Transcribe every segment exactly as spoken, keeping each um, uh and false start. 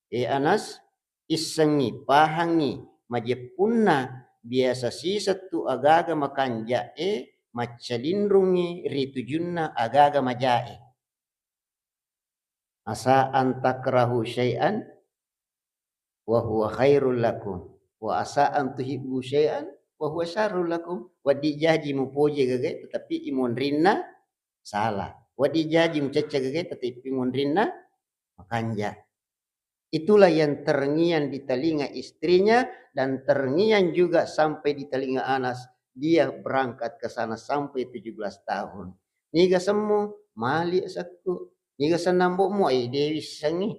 E Anas, issengngi, pahangngi, majeppunna biasa sisettu agaga makanja'e maccalinrungngi ri tujunna agaga majae. Asa an takrahu syai'an wa huwa khairul lakum, wa asa an tuhibbu syai'an wa huwa syarrul lakum. Wedding jaji mupoji gagae, tetapi imonrinna salah. Wedding jaji mucecce gagae, tetapi imonrinna makanja. Itulah yang terngiang di telinga istrinya dan terngiang juga sampai di telinga Anas. Dia berangkat ke sana sampai tujuh belas tahun. Niga semmu, mali sekku. Niga senna ambo'mu, ai dewi sengi.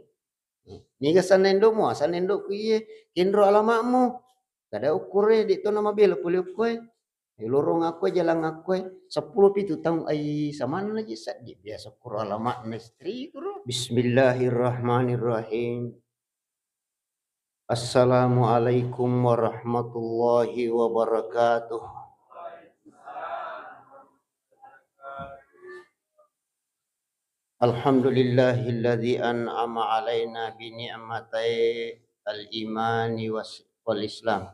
Niga senna endo'mu, asenna endo'ku iye. Kenro alama'mu. Kada ukkure, de' to namabela pole okkoe. Lorong akkoe, jalang akkoe, seppulo pitu taung, ai samanna ji seddi, biasa kuro alama'na istriku ro. Bismillahirrahmanirrahim. Assalamualaikum warahmatullahi wabarakatuh. Alhamdulillahilladzi an'ama alaina bi ni'matai al-imani was-, wal Islam.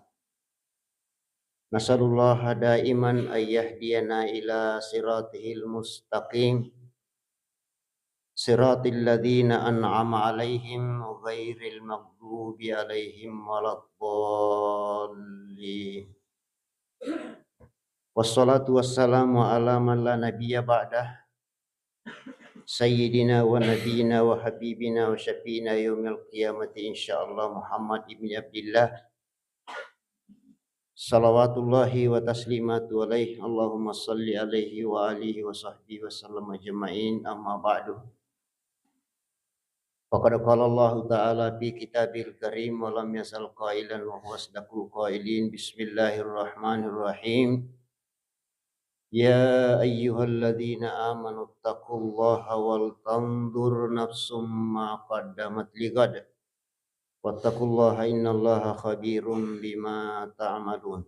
Nasalullaha daiman an yahdiyana ila siratihil mustaqim, siratil ladzina an'ama alaihim ghairil maghdubi alaihim waladdallin. Wassalatu wassalamu ala man la nabiyya ba'dah, sayyidina wa nabiyina wa habibina wa syafi'ina yaumil qiyamati insyaallah Muhammad ibni Abdillah, salawatullahi wa taslimatu alaih, Allahumma salli alaihi wa alihi wa sahbihi wa sallam ajma'in, amma ba'du. Faqad qala Allahu ta'ala fi kitabihil karim wa lam yazal qailan wa huwa asdaqul qailin. Bismillahirrahmanirrahim. Ya ayyuhalladzina amanu taqullaha wal tanzur nafsum ma qaddamat lighad. Wattaqullaha innallaha khabirum bima ta'malun.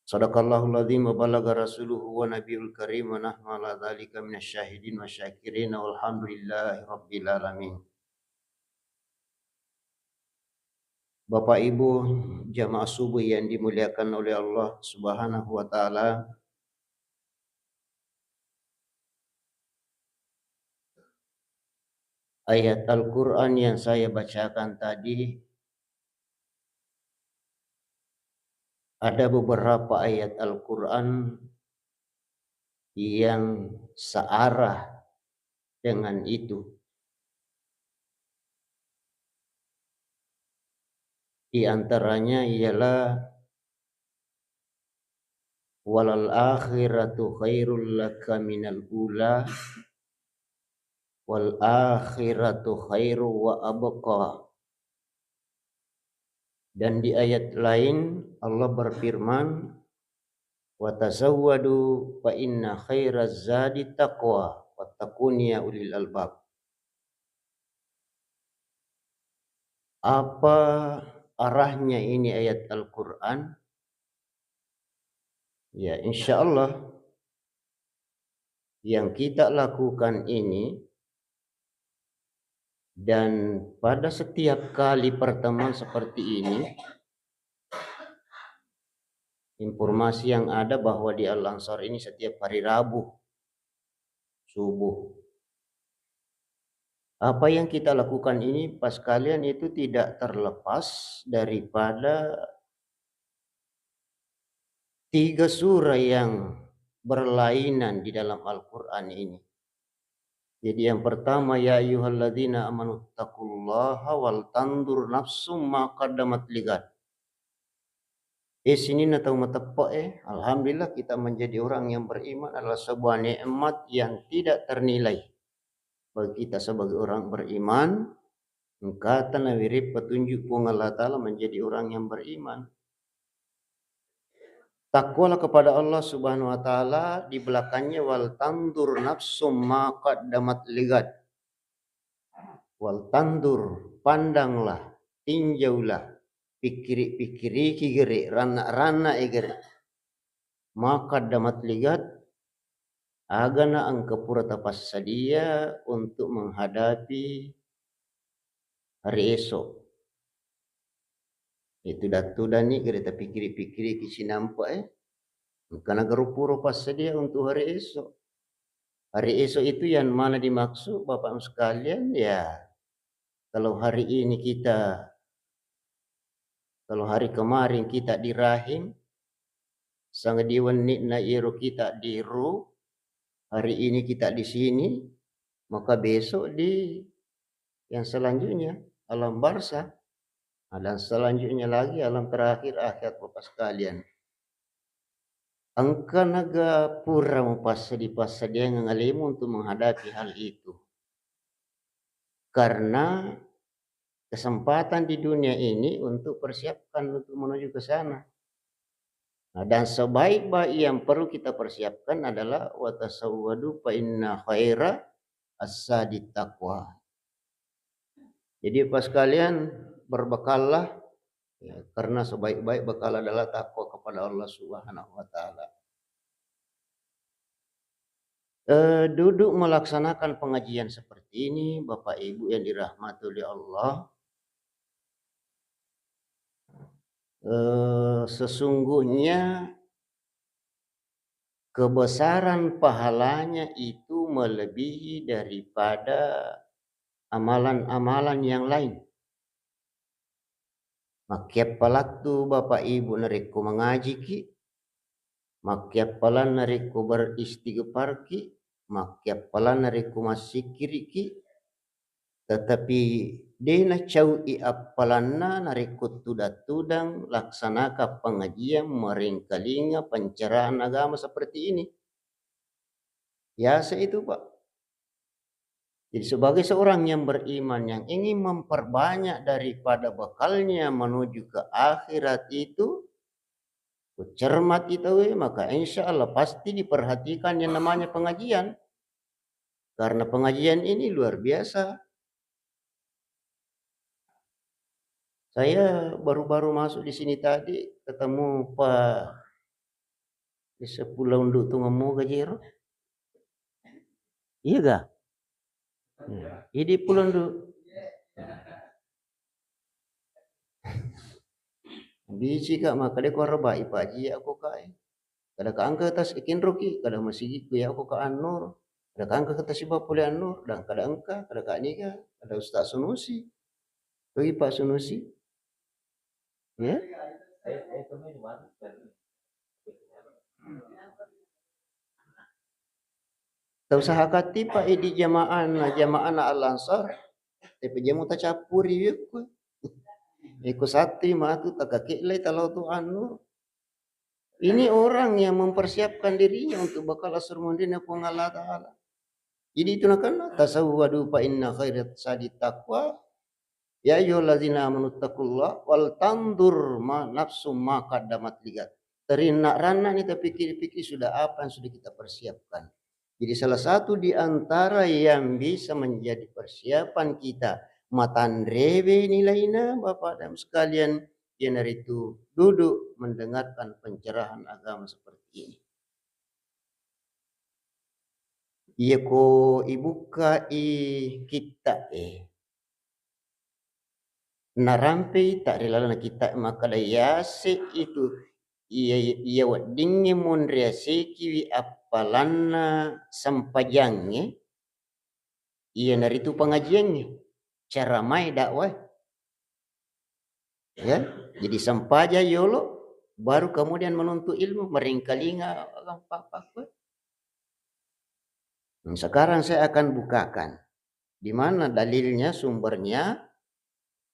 Sadaqallahul azim wa balagha rasuluhu wa nabiyul karim wa nahnu ala dzalika minasy syahidin wasy syakirin walhamdulillahi rabbil alamin. Bapak Ibu jamaah subuh yang dimuliakan oleh Allah Subhanahu wa taala, ayat Al-Quran yang saya bacakan tadi, ada beberapa ayat Al-Quran yang searah dengan itu. Di antaranya ialah, "Walal akhiratu khairul laka minal ula, wal akhiratu khairu wa abqa." Dan di ayat lain Allah berfirman, "Wa tazawwadu fa inna khairaz zadi taqwa, wattaqun ya ulil albab." Apa arahnya ini ayat Al-Quran? Ya, insya Allah yang kita lakukan ini, dan pada setiap kali pertemuan seperti ini, informasi yang ada bahwa di Al-Ansar ini setiap hari Rabu subuh. Apa yang kita lakukan ini, Pak sekalian, itu tidak terlepas daripada tiga surah yang berlainan di dalam Al-Quran ini. Jadi yang pertama, "Ya ayyuhalladzina amanu taqullaha wal tanzur nafsum ma qaddamat ligad." Eh, sininna tau mateppe'e, alhamdulillah, kita menjadi orang yang beriman adalah sebuah nikmat yang tidak ternilai bagi kita sebagai orang beriman. Engkata nawereng petunjuk Puang Allah Ta'ala menjadi orang yang beriman. Takwalah kepada Allah Subhanahu wa Ta'ala, di belakangnya, "Wal tanzur nafsum ma qaddamat ligad." Wal tanzur, pandanglah, tinjaulah, pikkiri-pikkiriki gere, ranna-ranna e gere. Ma qaddamat ligad, agana engka pura tapassadia untuk menghadapi hari esok. Itu dattu dani gede tapikkiri-pikkiriki sinampa e. Engka nagaro puro passadia untuk hari esok. Hari esok itu yang mana dimaksud, Bapak sekalian, ya, kalau hari ini kita, kalau hari kemarin kita di rahim, sangadi wenni'na iyaro kita di ruh, hari ini kita di sini, maka besok di yang selanjutnya, alam barzah. Nah, dan selanjutnya lagi alam terakhir akhirat, Bapak sekalian. Engka naga pura mupassadi-passadiangeng alemu untuk menghadapi hal itu. Karena kesempatan di dunia ini untuk persiapkan untuk menuju ke sana. Nah, dan sebaik-baik yang perlu kita persiapkan adalah, "Wa tasawwadu fa inna khaira as-zadi taqwa." Jadi, Bapak sekalian, berbekallah, ya, karena sebaik-baik bekal adalah takwa kepada Allah Subhanahu wa Ta'ala. Eh, duduk melaksanakan pengajian seperti ini, Bapak Ibu yang dirahmati oleh Allah, eh, sesungguhnya kebesaran pahalanya itu melebihi daripada amalan-amalan yang lain. Makkiappalattu Bapak Ibu narekko mangajiki, makkiappalan narekko beristighfarki, makkiappalan narekko massikkiriki, tetapi de nacau'i appalanna narekko tudang-tudang laksanakan pengajian, merengkalinga pencerahan agama seperti ini. Biasa itu, Pak. Jadi, sebagai seorang yang beriman, yang ingin memperbanyak daripada bekalnya menuju ke akhirat itu, cermat itu, maka insya Allah pasti diperhatikan yang namanya pengajian. Karena pengajian ini luar biasa. Saya baru-baru masuk di sini tadi, ketemu Pak Desa Pulau Ndu tu ngemu gajero. Iya ga? Iya. Idi Pulau Ndu. Bisi ka, maka de ko rebai Pak Haji ya ko ka e. Kada ka engka tas ikinroki, kada masigi ku ya ko ka Annur. Kada ka engka tas iba pole Annur, dan kada engka, kada ka niga, kada Ustaz Sunusi. Bagi Pak Sunusi. Ya? Tau sahakati Pak idi jamaahna, jamaahna Al-Ansar, tapi jemu tacappuri wekku. Iku satu matu takakilai talau tu Annur. Ini orang yang mempersiapkan dirinya untuk bakal asur mundina Puang Allah Ta'ala. Jadi itu nakenna, "Tasawwadu fa inna khairat zadi taqwa. Ya ayyuhallazina amanu taqullaha wal tanzur ma nafsum ma qaddamat ligad." Terinna-ranna ni tapikir-pikir sudah apa yang sudah kita persiapkan. Jadi salah satu di antara yang bisa menjadi persiapan kita matanrewe nilaina, Bapak dan Ibu sekalian, iyanaritu duduk mendengarkan pencerahan agama seperti ini. Iya ko ibukkai kitta e, narampei ta ri laleng kitta e makkeda yase itu, iya, iya weddingnge monri yasekiwi appalanna sempajangnge, iyanaritu pengajiangnge, caramae dakwae. Ya, jadi sempaja yolo, baru kemudian menuntut ilmu, meringkalinga apa-apa. Nah, sekarang saya akan bukakan di mana dalilnya, sumbernya,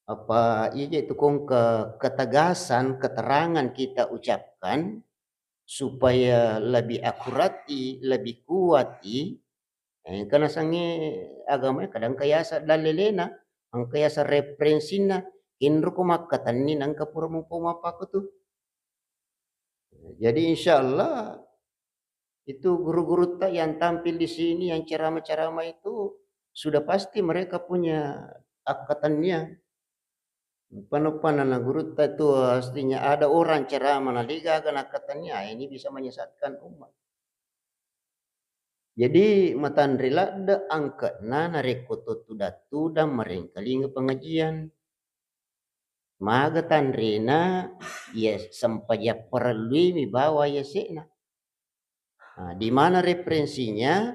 apa iya itu kong ke ketegasan keterangan kita ucapkan supaya lebih akurati, lebih kuati. Eh, engka nasengnge agamae kadang engka yaseng dallelena, engka yaseng referensinna, inroko makkatenni nengka pura mupo mappakkutu. Jadi insya Allah itu guru-gurutta yang tampil di sini, yang ceramah-ceramah itu sudah pasti mereka punya akkatenniang. Uppanna-uppanna na gurutta itu, artinya ada orang ceramah na degaga nakkatenniang, ah, ini bisa menyesatkan umat. Jadi matanre ladde angke'na narekko to tudang-tudang marengkalinga pengajian. Maga tanrena iya sempajang parelluimi bawang yase'na. Nah, di mana referensinya?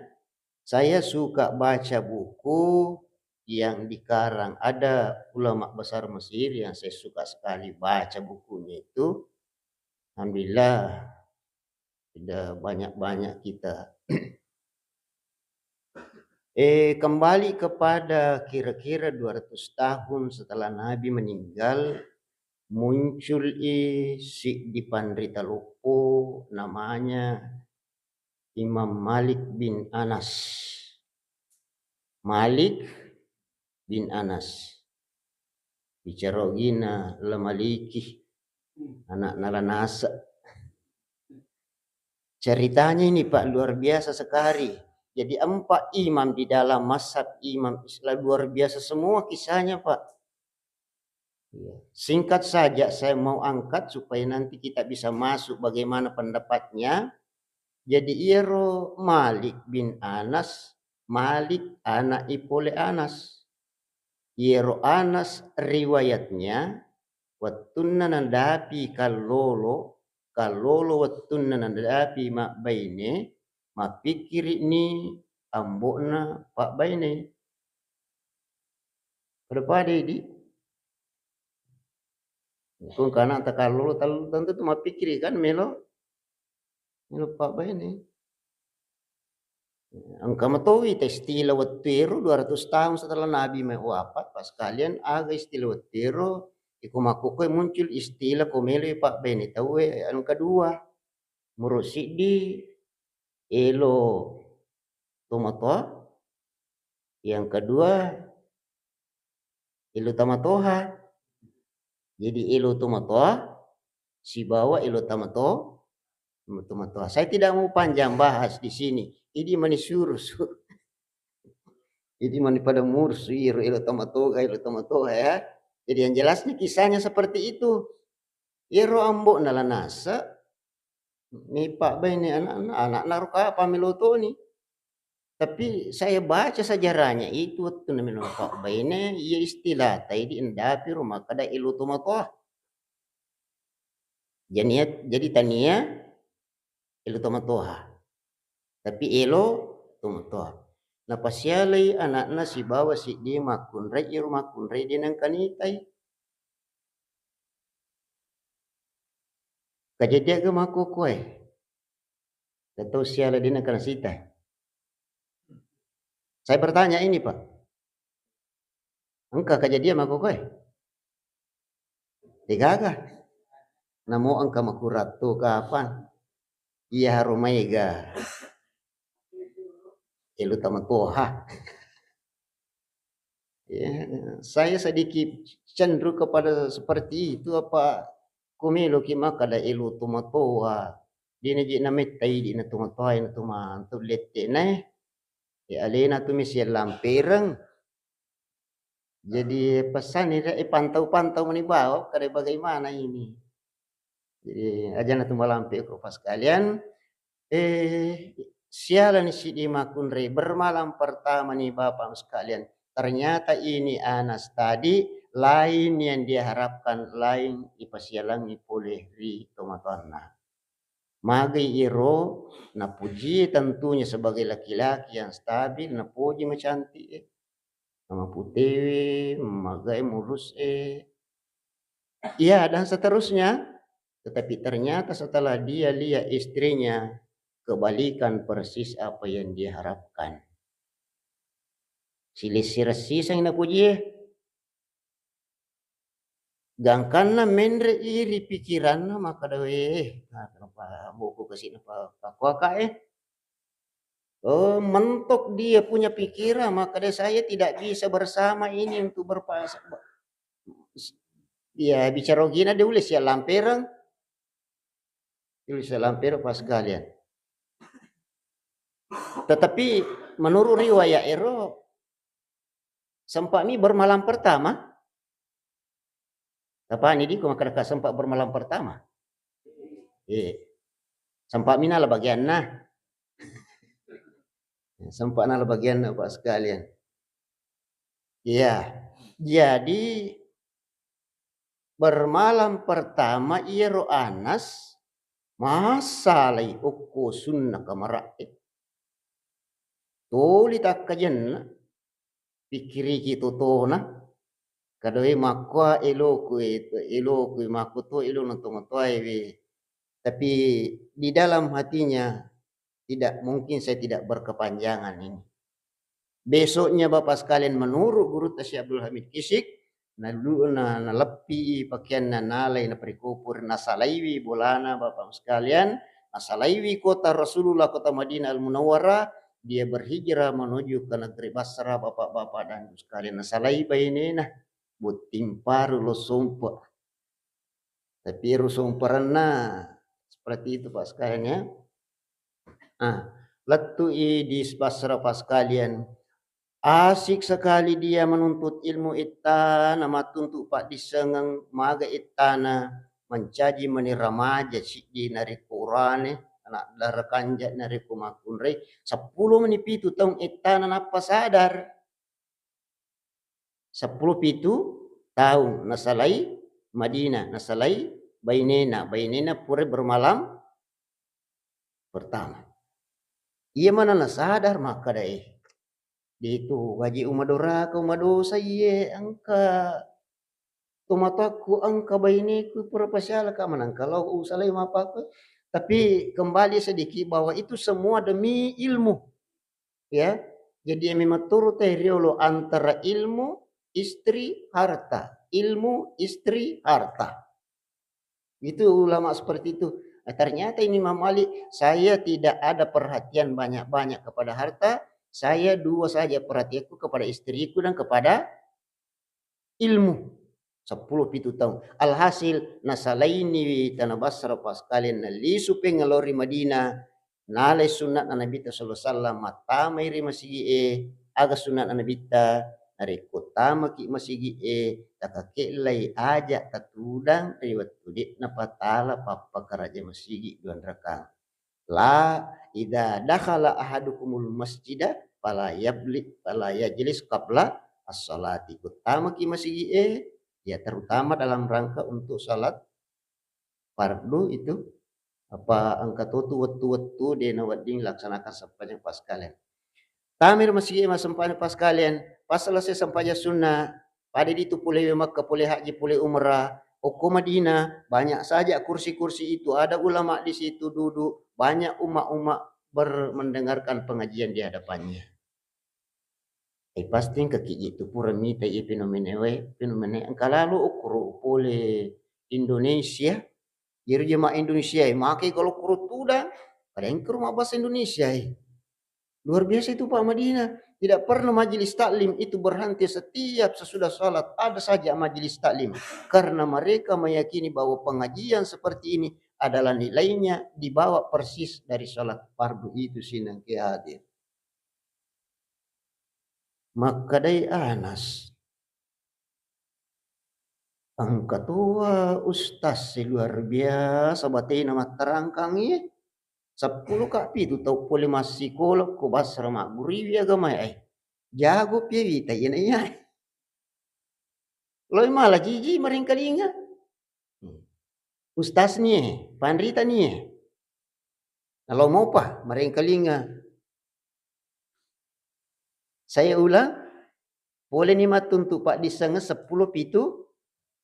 Saya suka baca buku yang dikarang ada ulama besar Mesir yang saya suka sekali baca bukunya itu. Alhamdulillah, sudah banyak-banyak kita. Eh, kembali kepada kira-kira dua ratus tahun setelah Nabi meninggal, muncul i siddi panrita loppo namanya Imam Malik bin Anas. Malik bin Anas. Bicara ogina La Maliki, anakna La Nasa. Ceritanya ini, Pak, luar biasa sekali. Jadi empat imam di dalam mazhab imam Islam luar biasa semua kisahnya, Pak. Iya. Singkat saja saya mau angkat supaya nanti kita bisa masuk bagaimana pendapatnya. Jadi iyaro Malik bin Anas, Malik anak i pole Anas. Iyaro Anas riwayatnya wettunna nadapi kallolo, kallolo wettunna nadapi mabbaine, mappikkiri'ni ambo'na pabbaine. Pada-pada idi. Kung kana takallolo tal-, tentu tu mappikkiri kan melo. Melo pabbaine. Engka matowi ta istilah wettu ero dua ratus tahun setelah Nabi mai wafat, pas kalian aga istilah wettu ero, iko makkokkoe muncul istilah ko melo pabbaine tauwe engka dua. Muro siddi elo tomatoa, yang kedua elo tamatoha. Jadi elo tomatoa sibawa elo tamato-, tomatoa. Saya tidak mau panjang bahas di sini. Idi mani surusu. Idi mani pada mursu iro elo tamatoga, elo tamatoha ya. Jadi yang jelasnya kisahnya seperti itu. Iyaro ambo'na La Nasa, ni pabbaine anakna, anakna ro kapang melo toni. Tapi saya baca sejarahnya itu, wettu na melo pabbaine, iya istilah ta idi endapi ro makkeda elo tomatoa. Jadi, jadi tania elo tomatoa. Tapi elo tomatoa. Napasialai anakna sibawa siddi makkunrai, iro makkunrai de nengka nitai. Kajadiaga makkokkoe? Tetau siala de nengka nasita. Saya bertanya ini, Pak. Engka kajadian makkokkoe? Degaga. Namo engka makuratto kapang. Iya haro maega. Elo tamatoha. Ya, saya sedikit cenderung kepada seperti itu, apa ko meloki makkeda elo tomatoa. Dena je nametta idi na tomatoa, na tomantu lette nae. Ya, alena tu misi lampereng. Jadi pesanni, eh, pantau-pantau mani bawang kada bagaimana ini. Jadi ajana tu malampe ko pas sekalian, eh, sialani siddi makkunrai bermalam pertama ni Bapak sekalian. Ternyata ini Anas tadi lain yang dia harapkan, lain ipasialangi pole ri tomatoanna. Magai iro napujie tentunya sebagai laki-laki yang stabil, napoji macantik, eh. Namaputewe, magae, murus, eh. Iya, dan seterusnya. Tetapi ternyata setelah dia lihat istrinya, kebalikan persis apa yang dia harapkan. Silessi-ressiseng napujie. Gangkanna menre i ri pikiranna makkeda, "Weh, nah, kenapa boko kasi napa pakkuaka, eh?" Oh, mentok dia punya pikiran, makkeda, "Saya tidak bisa bersama ini untuk berpas-, ya, bicara ogina de ulle sia lampereng." Ulle sia lampereng pas galian. Tetapi menurut riwayat ero, sempat mi bermalam pertama. Tapani di ko makkeda sempat bermalam pertama. Eh, sempat mi nala bagianna. Sempat nala bagian Bapak sekalian. Iya, jadi bermalam pertama iyaro Anas massalai okko sunna kamara'e. Toli takkajenna, pikkiriki totona, kadoe makkua eloku e-, eloku e, makkuto elona tomatoae we. Tapi di dalam hatinya, tidak mungkin saya tidak berkepanjangan ini. Besoknya Bapak sekalian, menurut gurutta Syekh Abdul Hamid Kisik, nalu-, na-, naleppi'i pakeanna, nalai naparikopori, nasalaiwi bolana Bapak sekalian, nasalaiwi kota Rasulullah, kota Madinah Al-Munawwarah, dia berhijrah menuju ke negeri Basrah, Bapak-bapak dan Ibu sekalian, nasalai bainena, botting paru lo sompe. Tapi ero somparenna seperti itu, Pak, sekalian, ya. Ah, lettu'i di Basra, Pak, sekalian. Asik sekali dia menuntut ilmu ittana, mattuntu paddissengeng, maga ittana, mancaji mani remaja siddi narekko urane, anak dara kanja narekko makkunrai, seppulo mani pitu taung ittana nappa sadar. Seppulo pitu taung nasalai Madinah, nasalai bainena, bainena pura bermalam pertama. Iya mana nasadar makkeda, eh, de tu gaji umadoraka, umadosa iye, engka tomatoakku, engka baineku pura pasialaka, manengka lao usalai mapakku. Tapi kembali sedikit bahwa itu semua demi ilmu. Ya, jadi iya memang turu te riolo antara ilmu, istri, harta. Ilmu, istri, harta. Itu ulama seperti itu. Nah, ternyata ini Imam Ali, saya tidak ada perhatian banyak-banyak kepada harta, saya dua saja perhatianku, kepada istriku dan kepada ilmu. Seppulo pitu taung. Alhasil, nasalainiwi tana Basra, Pak, sekalian nalisu pengelori Madinah, nalai sunna'na Nabitta sallallahu alaihi wasallam, mattamai ri masigi'e. Aga sunna'na Nabitta? Narekko tamaki masigi'e, takakellai aja tatudang ri wettu de'na patala pappakaraja masigi duanrakang. La, idza dakhala ahadukumul masjida fala yabli-, fala yajlis qabla as-salati. Kuttamaki masigi'e, ya, terutama dalam rangka untuk salat fardu itu, apa engka totu wettu-wettu de nawedding laksanakan sempajang paskalian. Tamir masigi'e massempajang paskalian, pas selesai sempajang sunnah, pada ditu pole Mekka, pole haji, pole umrah, okko Madinah, banyak saja kursi-kursi itu, ada ulama di situ duduk, banyak umat-umat ber-, mendengarkan pengajian di hadapannya. Eh, pasti engka kiji tu pura mita iye fenomena we, fenomena engka lalo okoro pole Indonesia, iyaro jemaah Indonesia e, make galo kuro tudang, pada engka rumah bahasa Indonesia e. Luar biasa itu, Pak, Madinah. Tidak pernah majelis taklim itu berhenti, setiap sesudah salat ada saja majelis taklim. Karena mereka meyakini bahwa pengajian seperti ini adalah nilainya dibawa persis dari salat fardu itu, sinang ke hadir. Makkedai Anas, engka toa ustaz e luar biasa batena mattarangkang iye. Seppulo ka pitu tau pole massikola ko Basra magguriwi agama e. Jago pi wita iyana iya. Loi mala jiji maringkalinga. Ustaz nie, panrita nie. Nalo mopa maringkalinga. Saya ulang, poleni mattuntu paddissengeng seppulo pitu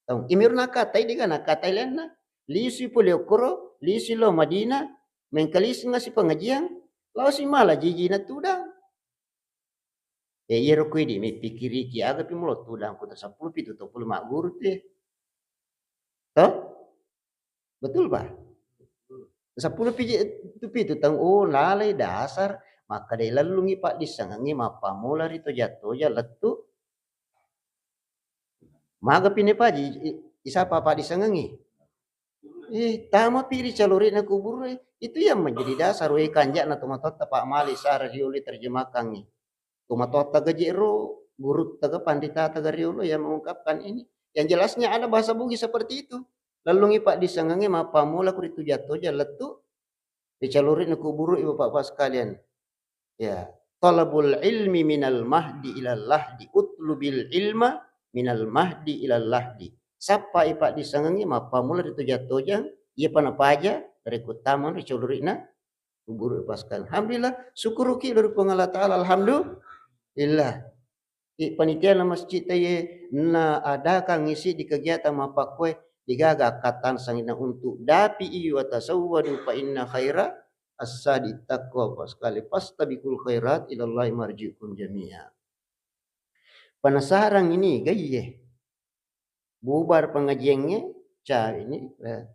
taung. Imiru nakatai dega nakatai lainna. Lisui pole okkoro, lisui lao Madinah, mengkalisengasi pengajian, laosi mala jiji natudang. E, iyaro ko idi mipikkiriki, aga pi mulo tudang ko seppulo pitu tau pole magguru te. Toh? Betul, Pak? Seppulo piji-, tu pitu taung, oh, lalai dasar, makkeda lellungi paddissengengngi mappammula ri toja-toja lettu. Maga pi nepaji, i-, isapa paddissengengngi? Eh, tama pi ri calori'na kuburu e. Itu yang menjadi dasar, we, kanja'na tomatoatta, Pak, mali sara riolo terjemahkangngi. Tomatoatta ga je'ro, gurutta ga, panritata ga riolo yang mengungkapkan ini. Yang jelasnya ada bahasa Bugis seperti itu. Lellungi paddissengengnge mappammula ko ri toja-toja lettu ri calori'na kuburu, Bapak-bapak sekalian. Ya. Talabul ilmi minal mahdi ilal lahdi, utlubil ilma minal mahdi ilal lahdi. Sappai paddissengengnge mappammula ri tojang-tojang, iyapa napaja rekko tama ri colori'na kuburu' paskali. Alhamdulillah, syukuruki lao ri Puang Allah Ta'ala, alhamdulillah. I panitia na masjid ta ye na adakangngi siddi kegiatan mappakkoe, degaga akkattana sanginna untuk dapi iyo atasawwadu fa inna khaira as-sadi taqwa, paskali fastabiqul khairat ilallahi marji'ukum jami'a. Penasaran ini gaiye. Bubar pengajiangnge, cawini, eh,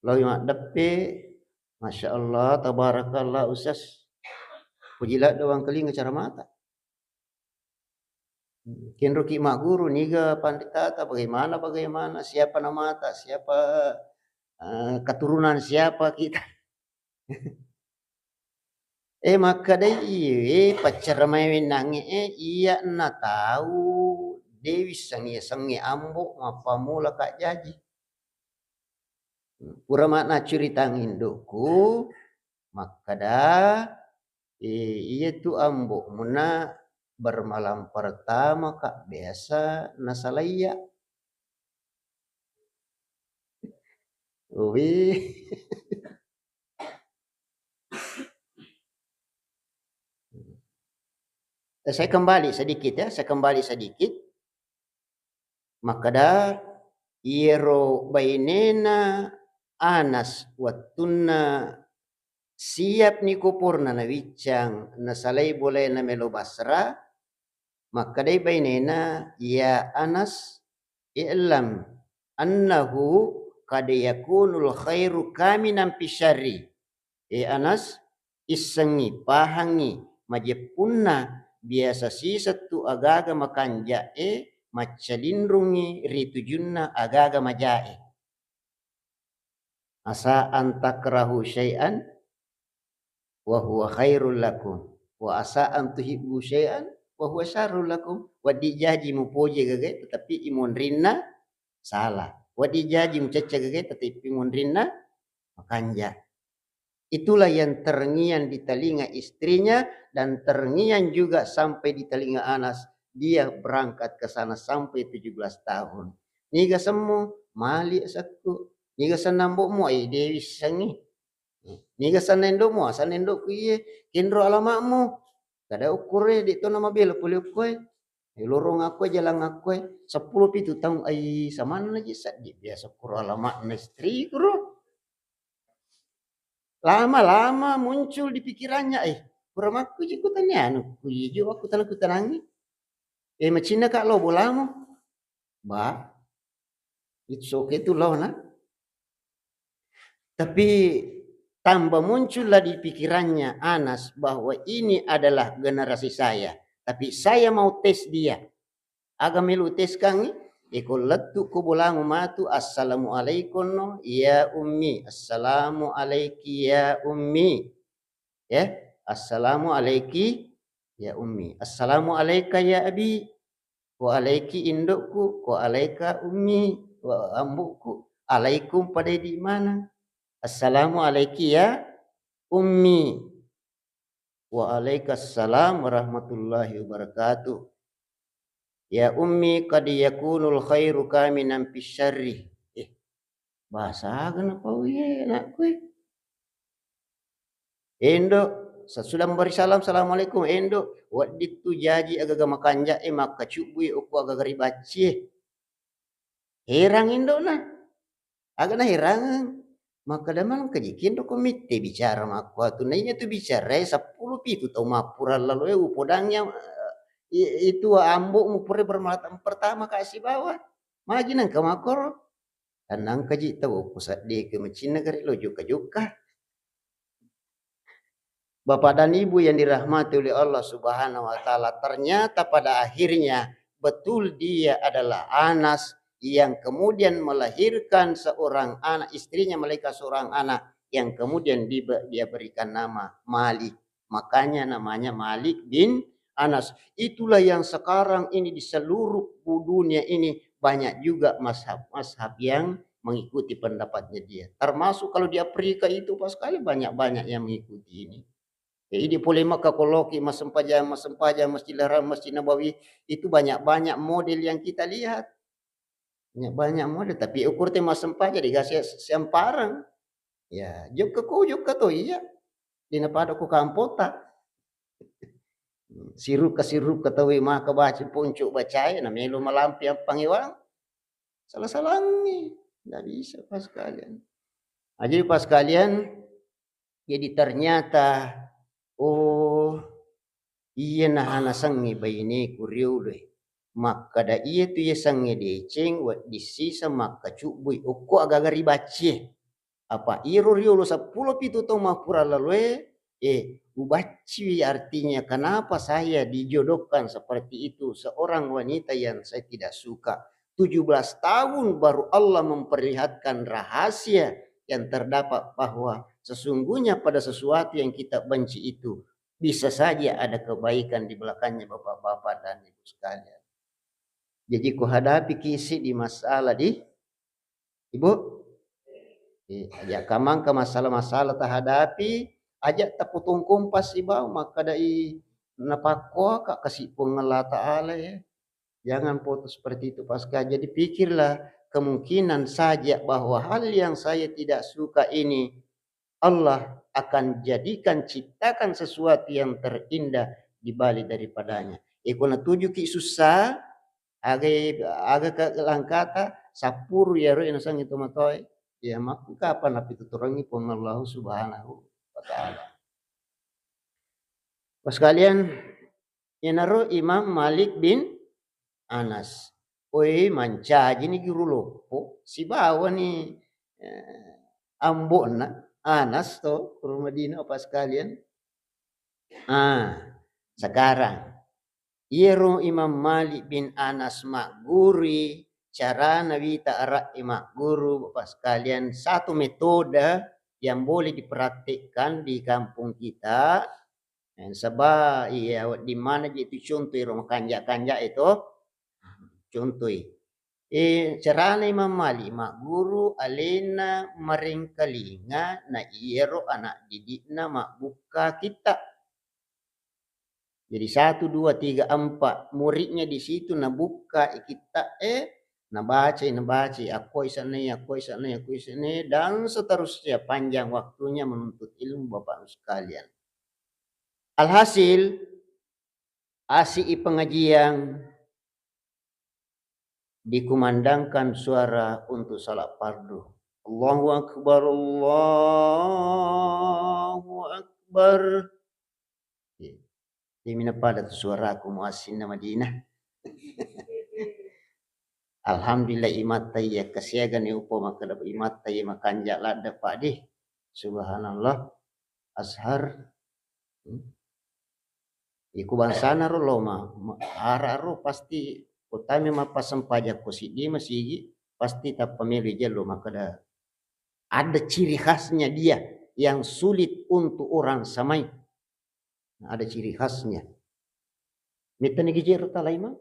laowi maddeppe, Masya Allah, tabarakallah, Ustaz. Puji ladde wangkalinga caramata. Kenroki magguru, niga panritata, bagaimana, bagaimana, siapa namata, siapa, eh, keturunan siapa kita. Eh, makkedai iye, eh, paccaramae wennangnge, eh, iya natau de wissengngi yasengnge ambo mappammula ka jaji. Pura ma'na curitang indokku, makkeda, eh, iya tu ambo muna bermalam pertama ka biasa nasalaiya. Ui. Eh, saya kembali sedikit ya, saya kembali sedikit. Makkeda, iyaro bainena Anas wettunna siap ni koporna nawiccang, nasalai bolae namelo Basra, makkedai bainena, "Ya Anas, i'lam annahu qad yakunul khairu kaminan fi syarri." Eh Anas, issengngi, pahangngi, majeppunna biasa siseng tu agaga makanja'e maccalinrungngi ri tujunna agaga maja'e. Asa an takrahu syai'an wa huwa khairul lakum, wa asa an tuhibbu syai'an wa huwa syarrul lakum. Wedding jaji mupoji gagae, tetapi imonrinna salah. Wedding jaji mucecce gagae, tetapi imonrinna makanja. Itulah yang terngiang di telinga istrinya dan terngiang juga sampai di telinga Anas. Dia berangkat ke sana sampai tujuh belas tahun. Niga semmu, mali sekku. Niga sennang bokmu, ai dewi sengi. Niga sennang endokmu, asal endokku iye. Kenro alamakmu. Kada ukkure, de to namabela pole ukkoe. Eh, lorong akkoe, jalan akkoe, seppulo pitu taung, ai, samanna ji seddi, biasa kuro alamakna istriku ro. Lama-lama muncul di pikirannya, eh, pura makkuji kutani anu, kuji jo aku tanang kutanangi. Eh, macinna ka lo bolamu. Ba, it's okay tu lo na. Tapi tambah muncullah di pikirannya Anas bahwa ini adalah generasi saya. Tapi saya mau tes dia. Aga melu teskangngi? Iko lettu ko bolamu matu, "Assalamualaikum no, ya ummi. Assalamu alaiki ya ummi." Ya, "Assalamu alaiki ya ummi. Assalamu alaika ya abi. Ko alaiki indokku, ko alaika ummi, wa ambu'ku. Alaikum pada di mana? Assalamu alaiki ya ummi." "Waalaikumsalam warahmatullahi wabarakatuh. Ya ummi, qad yakunul khairu kaminan fi syarri." Eh, bahasa aga napau ye anakku e. Endo, sesudah memberi salam, "Assalamualaikum, Endo." Wedding tu jaji agaga makanja e, makkacubbui okko agaga ribacci e. Herang indona. Aga naherangeng? Makkeda, "Malangka ji kenro ko mitte bicara makkuatu." Naiya tu bicarae seppulo pitu tau mappura lalo e, upodangi am-, i-, itu ambo'mu pura bermalam pertama ka sibawa. Magi nengka makkoro? Tannangka ji tau ku seddeke macinna gare lo jokka-jokka. Bapak dan Ibu yang dirahmati oleh Allah Subhanahu wa Ta'ala, ternyata pada akhirnya betul dia adalah Anas yang kemudian melahirkan seorang anak, istrinya melahirkan seorang anak yang kemudian dibe-, dia berikan nama Malik. Makanya namanya Malik bin Anas. Itulah yang sekarang ini di seluruh dunia ini banyak juga mazhab-mazhab yang mengikuti pendapatnya dia. Termasuk kalau di Afrika itu, Pak, sekali banyak-banyak yang mengikuti ini. Ya, idi pole Mekah ko loki massempajang, massempajang Masjidil Haram, Masjid Nabawi, itu banyak-banyak model yang kita lihat. Banyak-banyak model, tapi ukur te massempajang di gase siamparang. Ya, jokka ko, jokka to, iya. Dina pada ko kampota. Sirukka-sirukka tauwe maka baca ponco bacae, na melo malampe ampangewang. Salah-salangi. Ndak bisa, Pak sekalian. Nah, jadi Pak sekalian, jadi ternyata, oh, iya nahana sangi baineku rioloe. Makkada iya tu iya sangi deceng, wedding sisa makkacubbui okko agaga ribaccie. Apa iro riolo seppulo pitu taung mappura laloe, eh, ubacciwi artinya kenapa saya dijodohkan seperti itu, seorang wanita yang saya tidak suka. Tujuh belas tahun baru Allah memperlihatkan rahasia yang terdapat bahwa sesungguhnya pada sesuatu yang kita benci itu bisa saja ada kebaikan di belakangnya, Bapak-bapak dan Ibu sekalian. Jadi, ku hadapi kisi di masalah di Ibu? Eh, aja kamangka masalah-masalah tahadapi, aja tapotong kompas sibawa makkadai napakkoaka kasi Puang Allah Ta'ala, ya. Jangan foto seperti itu, Paskah. Jadi pikirlah kemungkinan saja bahwa hal yang saya tidak suka ini Allah akan jadikan, ciptakan sesuatu yang terindah di balik daripadanya. Iko natujuki susah, aga, aga ke langkata, sappuru iyaro nasengngi tomatoae, ya, makkukapa napituturengngi Puang Allahu Subhanahu wa Ta'ala. Bapak sekalian, iyanaro Imam Malik bin Anas. Oi, mancajini guru loppo, sibawani, eh, ambo'na Anas to, guru Madinah, Bapak sekalian. Ah, sekarang, iyaro Imam Malik bin Anas maggurui, carana wita ara'i magguru, Bapak sekalian, satu metode yang boleh dipraktikkan di kampung kita. Eh, saba iya wedding maneng je tu contoh ero makanja-kanja e to. Contoh e. Eh, carana Imam Malik magguru alena marengkalinga na iyaro anak didikna mabbukka kitta. Jadi satu, dua, tiga, empat muridnya di situ nabukka kitta e, nabacai, nabacai, akkoi sanai, akkoi sanai, akkoi sanai, dan seterusnya panjang waktunya menuntut ilmu Bapak Ibu sekalian. Alhasil, asi i pengajian, dikumandangkan suara untuk salat fardu. Allahu Akbar, Allahu Akbar. Iya. Iya mina pada tu suaraku muassinna Madinah. Alhamdulillah, imatta iya kasiagani upo makkeda imatta iya makanja ladde, Pak, di. Subhanallah. Azhar. Hmm. Iku bangsana ro lo ma, ma-, ara ro pasti kotami mappasempajang ko siddi masigi, pasti tappa melo ijeng lo makkeda ada ciri khasnya dia yang sulit untuk orang samai. Ada ciri khasnya. Mittani gijero tala imang?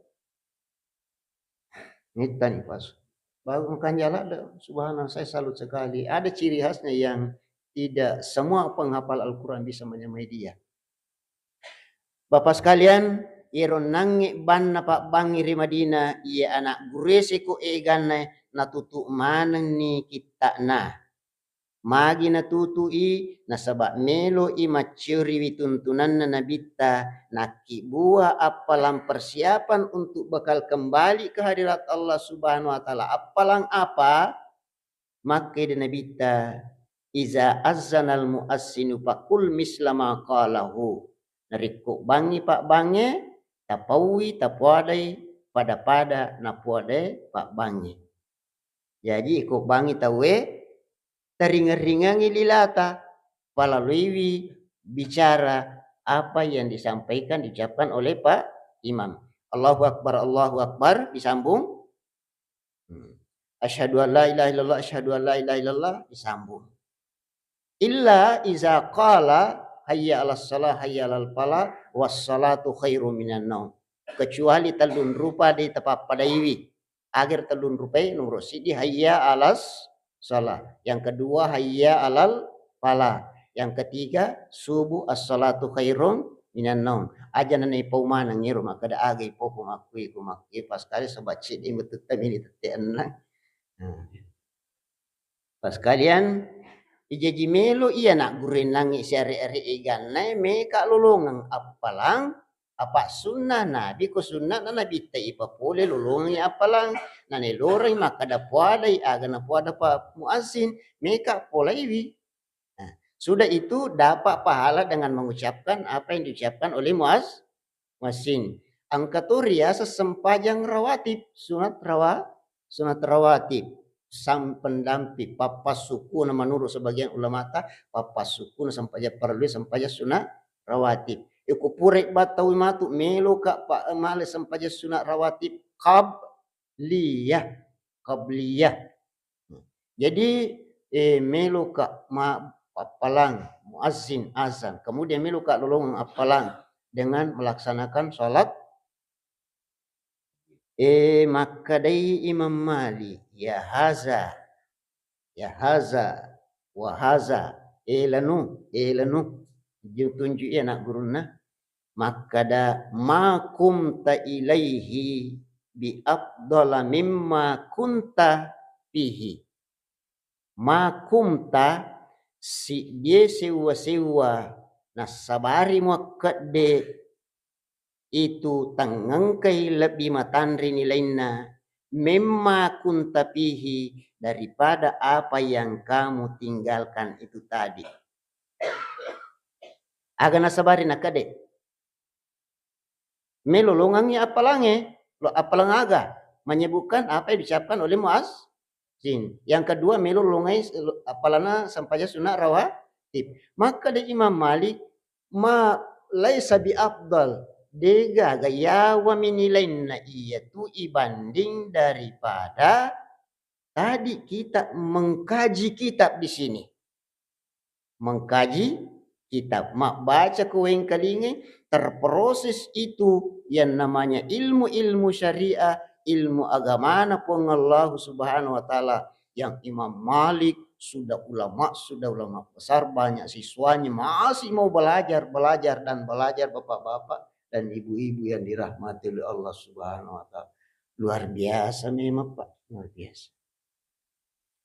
Mittani pas. Baru makanja ladde, subhanallah, saya salut sekali. Ada ciri khasnya yang tidak semua penghafal Al-Quran bisa menyamai dia. Bapak sekalian, iyaro nangnge banna pabbangngi ri Madinah, iya anak gurue seko eganna natutu manenni kitta'na. Magi natutu'i? Nasaba' melo'i maccioriwi tuntunanna Nabitta, nakkibbua appalang persiapan untuk bakal kembali ke hadirat Allah Subhanahu wa Ta'ala. Appalang apa? Makkeda Nabitta, "Iza azzanal muazzinu faqul misla ma qalahu." Narekko bangngi pabbangnge, tapaui, tapoadai pada-pada napoadae pabbangnge. Jaji, ko bangngi tauwe, taringeng-ringengi lilata, palaluiwi bicara apa yang disampaikan, diucapkan oleh Pak Imam. Allahu Akbar, Allahu Akbar, disambung. Hmm. Asyhadu an la ilaha illallah, asyhadu an la ilaha illallah, disambung. Illa iza qala, "Hayya 'alas shalah, hayya 'alal falah, was salatu khairum minan naum." Kecuali tellung rupa de' tapappadaiwi. Agar tellung rupai, nomor siddi, "Hayya 'alas shalah." Yang kedua, "Hayya 'alal falah." Yang ketiga, subuh as-salatu khairum minan naum. Aja' na naipau maneng iro makkeda aga ipau ko makkui, ko makkui, pas kali sebab cedde' metutta mini tette' enneng. Nah. Pas kalian ijaji melo iya na gurennangngi siare-are eganna e, meka lolongeng appalang, apa' sunnah Nabi, ko sunnahna Nabitta ipapole lolongengngi appalang, na neloreng makkeda poadai aga napoada pa muazzin, meka polaiwi. Nah, sudah itu dapat pahala dengan mengucapkan apa yang diucapkan oleh muaz-, muazzin. Engka to riaseng sempajang rawatib, sunat rawa-, sunat rawatib, sam-, pendamping, pappassukuna menurut sebagian ulamata, pappassukuna sempajang parellue, sempajang sunat rawatib. Iko pura battawi matu, meloka pa-, male sempajang sunat rawatib qabliyah, qabliyah. Jadi, eh, meloka ma-, appalang, muazzin azan, kemudian meloka lolongeng appalang dengan melaksanakan salat, eh, makkedai Imam Malik, "Ya haza, ya haza, wa haza, eh lanu, eh lanu." Ju-, tunjui anak gurunna, makkeda, "Ma kumta ilaihi bi afdala mimma kunta fihi." Ma kumta, siddie sewwa-sewwa nassabari muakkedde itu tengngengkai lebbi matanre nilainna, memma kunta fihi, daripada apa yang kamu tinggalkan itu tadi. Aga nasabari nakkede? Melo longangngi appalangnge, lo-, appalang aga? Menyebutkan apa yang diucapkan oleh muazzin. Yang kedua, melo longai s-, lo-, appalanna sempajang sunat rawatib. Makkeda Imam Malik, "Ma laisa bi afdal." Degaga yawa minilainna iyatu ibanding daripada tadi kita mengkaji kitab di sini. Mengkaji kitab, mabbaca ko wengkalingai, terproses itu yang namanya ilmu-ilmu syariah, ilmu agamana Puang Allahu Subhanahu wa Ta'ala, yang Imam Malik sudah ulama, sudah ulama besar, banyak siswanya, masih mau belajar, belajar, dan belajar, bapak-bapak dan ibu-ibu yang dirahmati oleh Allah Subhanahu wa Ta'ala. Luar biasa memang, Pak, luar biasa.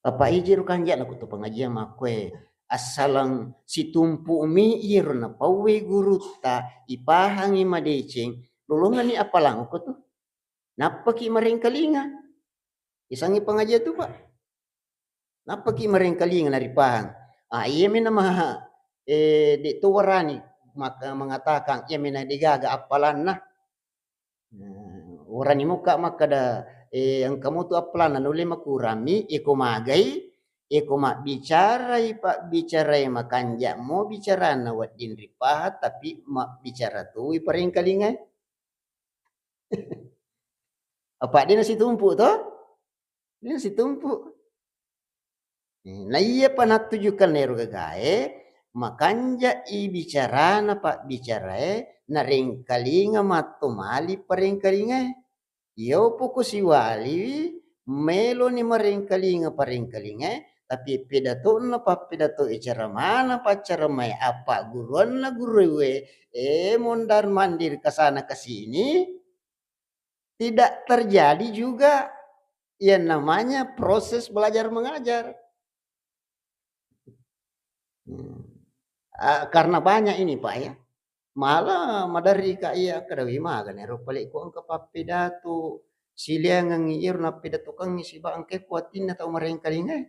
Apa ijiro kanja' lako to pengajian makkoe, assaleng situmpu'mi iyaro napauwe gurutta, ipahangi madeceng, lolongani appalang ko tu. Nappaki marengkalinga. Isangi pengajian tu, Pak. Nappaki marengkalinga naripahang. Ah, iyami nama, eh, de' to warani maka mengatakan iyami na degaga appalanna. Nah, urani muka makkeda, eh, engka mutu appalanna nulle makurami, iko magai, iko mabbicarai, pabbicarae makanja' mo bicarana wedding ripahang, tapi mabbicara toi parengkalingae. Apa de' nasitumpu to? Ini situmpu. Eh, na iyapa nattujukan ero gagae, makanja'i bicarana pabbicarae, narengkalinga matto mali parengkalingae. Iyo poko siwaliwi, meloni marengkalinga parengkalingae, tapi pedato'na pappedato'e, caramana paccaramae, appagguruanna guruwe, eh, mondar mandir kasana kasini, tidak terjadi juga yang namanya proses belajar mengajar. Hmm. Ah, karena banyak ini, Pak, ya. Malah maderri ka iya, kadawi magana ero pale ko engka pappidato, sileangengngi iro nappidatokengngi siba engka kuatinna tau marengkalingae.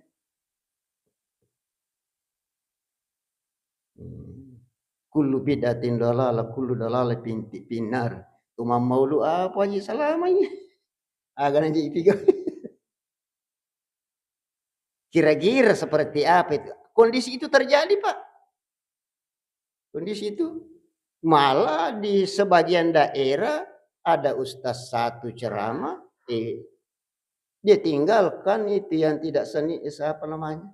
Hmm. Kullu bid'atin dalalah, kullu dalalatin fi-, finnar. Tu mammaulu apa Haji Salama ini? Aga na jadi tiga. Kira-kira seperti apa itu? Kondisi itu terjadi, Pak. Kondisi itu. Malah di sebagian daerah ada ustaz satu ceramah, eh, dia tinggalkan itu yang tidak seni, eh, siapa namanya?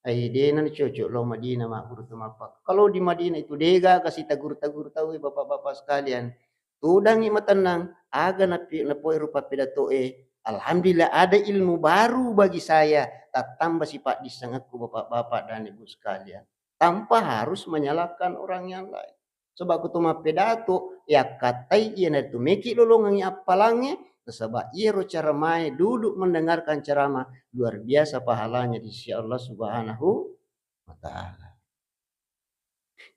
Ai, de' na cocok lao Madinah magguru tu mappa-. Kalau di Madinah itu de'gaga sitaguru-taguru tau, bapak-bapak sekalian. Tudangi matennang, aga napi-, napoe rupa pidatoe. Alhamdulillah, ada ilmu baru bagi saya, tattamba sipaddissengekku, bapak-bapak dan ibu sekalian. tanpa harus menyalahkan orang yang lain. Sebab ku to mappedato, yakkattai iyanaritu meki lolongengngi appalangnge, nasaba iyaro caramae duduk mendengarkan ceramah luar biasa pahalanya di sisi Allah Subhanahu wa Ta'ala.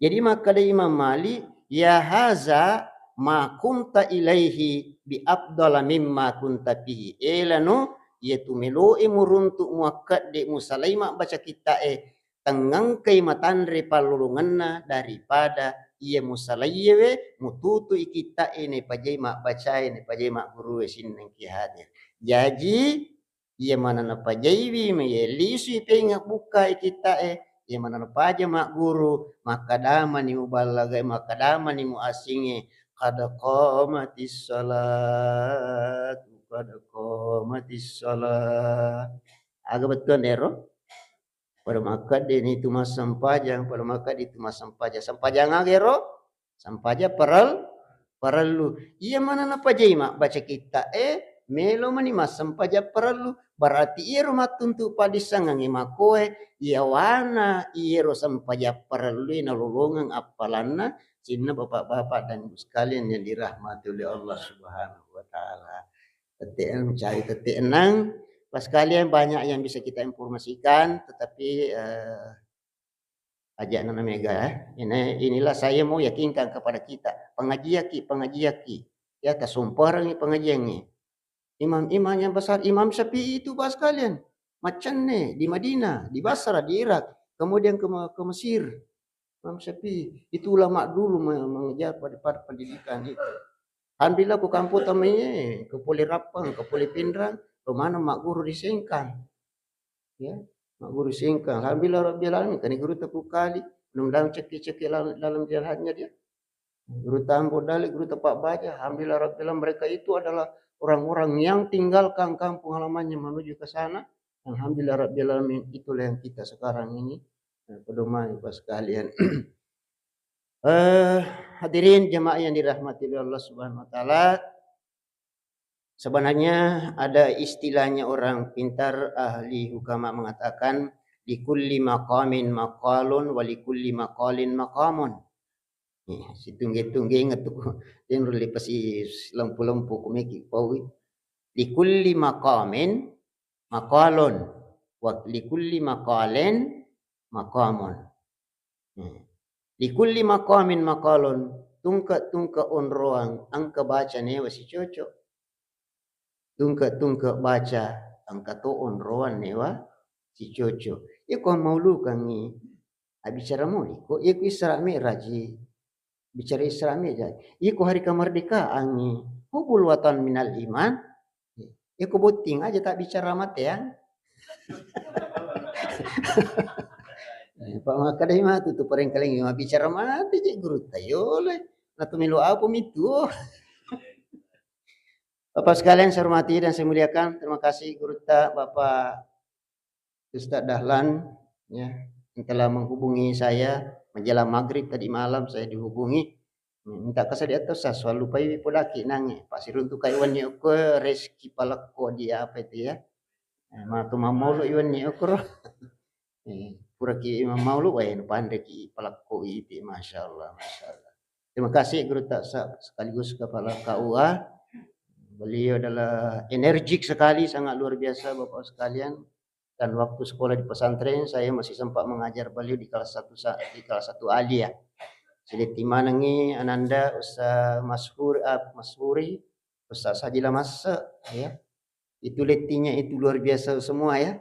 Jadi makkeda Imam Malik, "Ya haza ma kunta ilaihi bi afdala mimma kunta fihi." Elano, iyatu meloe muruntuk muakkedde musalai mabbaca kitta'e, tengngengkai matanre pallolongenna daripada iya musalaiyewe, mututui kitta'e naipajai mabbacae, naipajai maggurue sinnengki hadir. Jaji, iya mana napajaiwi, maye lisui pengeng bukkae kitta'e, iya mana napaja magguru, makkadamani muballagai, makkadamani muassingnge, "Qad qamatis shalah, qad qamatis shalah." Aga bettuanna ero? Pada makkedde ni tu massempajang, pada makkedde tu massempajang. Sempajang aga ero? Sempajang parel-, parellu. Iya mana napajai mabbaca kitta'e, melo mani massempajang parellu. Berarti iyaro mattuntu padissengengnge makkoe, iyawana iyaro sempajang parellue nalolongeng appalanna, sinna bapak-bapak dan ibu sekalian yang dirahmati oleh Allah Subhanahu wa Ta'ala. Tette-, cari tette enang. Pas kalian banyak yang bisa kita informasikan, tetapi, eh, ajakna na mega, eh. Ini, inilah saya mau yakinkan kepada kita. Pengajiaki, pengajiaki. Ya, tasumperengi pengajiangngi. Imam-imam yang besar, Imam Syafi'i itu, Pak sekalian. Macenne di Madinah, di Basra, di Irak, kemudian ke, ke Mesir. Imam Syafi'i, itu ulama dulu me-, mengejar pada, pada pendidikan itu. Alhamdulillah, ku kampung tamaiye, ke Pole Rappang, ke Pole Pinrang, ke mana magguru di Sengkang. Ya, magguru Sengkang. Alhamdulillah Rabbil Alamin, kani guru Teku Kali, belum dalam cekki-cekki dalam, dalam jalannya dia. Guru Tambo Dale, guru Tepak Baja, alhamdulillah Rabbil Alamin, mereka itu adalah orang-orang yang tinggalkan kampung halamannya menuju ke sana. Alhamdulillah Rabbil Alamin, itulah yang kita sekarang ini, eh, pedomani, Pak sekalian. Eh, hadirin jamaah yang dirahmati oleh Allah Subhanahu wa Ta'ala, sebenarnya ada istilahnya orang pintar, ahli hukama mengatakan, "Likulli maqamin maqalun wa likulli maqalin maqamun." Nih, situngge-tungge inget tuh, tenro lipasi lempu-lempu kumeki paui. "Likulli maqamin maqalun, wa likulli maqalin maqamun." Hmm. "Likulli maqamin maqalun," tungke-tungke onroang engka baca newa sicoco. Tungke-tungke baca engka to onroang newa sicoco. Iko maulukangngi, abbicara moli ko, iko Isra Mi'raj i. Bicara Isra Mi'raj. Iko hari kemerdekaangngi, hubul watan minal iman. Iko botting aja tak bicara mateang. Eh, Pak makkadai matu tu parengkalingngi mabbicara mate je gurutta yolo. Natu melo apa mitu? Bapak sekalian saya hormati dan saya muliakan, terima kasih gurutta Bapak Ustadz Dahlan, ya, yang telah menghubungi saya menjelang maghrib tadi malam saya dihubungi. Minta kasadi atau sa, selalu pai podaki nange. Pak siruntu kai wenni okko reski palekko di apa itu ya. Eh, matu mamolo iwenni okoro. Eh, puraki mamolo, eh, panreki palekko iti, masya Allah, masya Allah. Terima kasih gurutta sa, sekaligus kepala K U A. Beliau adalah energik sekali, sangat luar biasa Bapak sekalian. Dan waktu sekolah di pesantren, saya masih sempat mengajar beliau di kelas satu sa-, di kelas satu aliyah. Siletti manengi ananda Ustaz Mashur-, ah, Mashuri, Ustaz Sajila Masse, ya. Itu lettinya itu luar biasa semua, ya.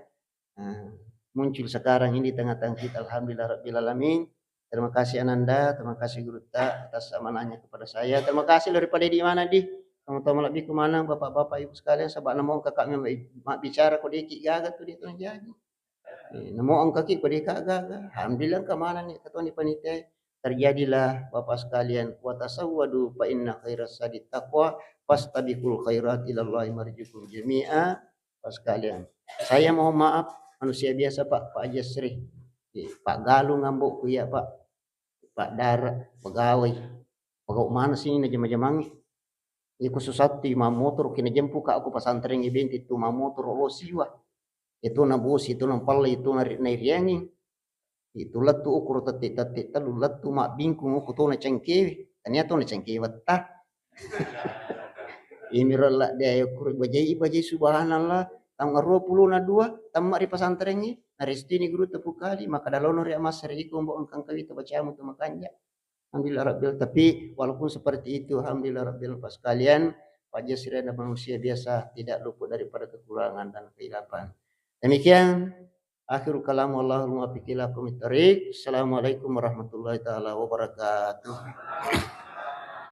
Nah, muncul sekarang ini di tengah-tengah kita, alhamdulillah rabbil alamin. Terima kasih Ananda, terima kasih Gurutta atas amanahnya kepada saya. Terima kasih daripada di mana di. Kamu tahu malebbiku maneng Bapak-bapak Ibu sekalian, sebab namo engka kami mabbicara ko deki gaga tu di tengah jaji. Eh, namo engka ki ko deka gaga. Alhamdulillah engka maneng ni ketua ni panitia. Terjadilah Bapak sekalian, wa tasawwadu fa inna khairas zadi taqwa, fastabiqul khairat ilallahi marjikum jami'a. Bapak sekalian, saya mohon maaf, manusia biasa, Pak, Pak Haji Asri. Eh, Pak Galung ambokku iya, Pak. Pak Dara, pegawai. Pegawai mana sini na jama-jamangi. Iko susatti mamotoro kina jempuka aku pesantren ibenti tu mamotoro lo siwa. Itu na bosi, itu na palla, itu na ri-, na iriangi. Itu lettu ukuro tette-tette tellu lettu mabbingkung uku tona cengkewe. Tania tona cengkewe wetta. Imiro la de ayokuro bajai, bajai subhanallah. Tanggal dua puluh na dua, tamma ri pesantrengnge, narestini guru tepukali, maka dalono ri amassere iko mbok engkang kawita bacamu tu makanja. Alhamdulillah Rabbil, tapi walaupun seperti itu, alhamdulillah Rabbil, Bapak sekalian, wajar sih ada manusia biasa, tidak luput daripada kekurangan dan kehilapan. Demikian, akhirul kalam, wallahul muwaffiq ila aqwamit thariq. Assalamualaikum warahmatullahi taala wabarakatuh.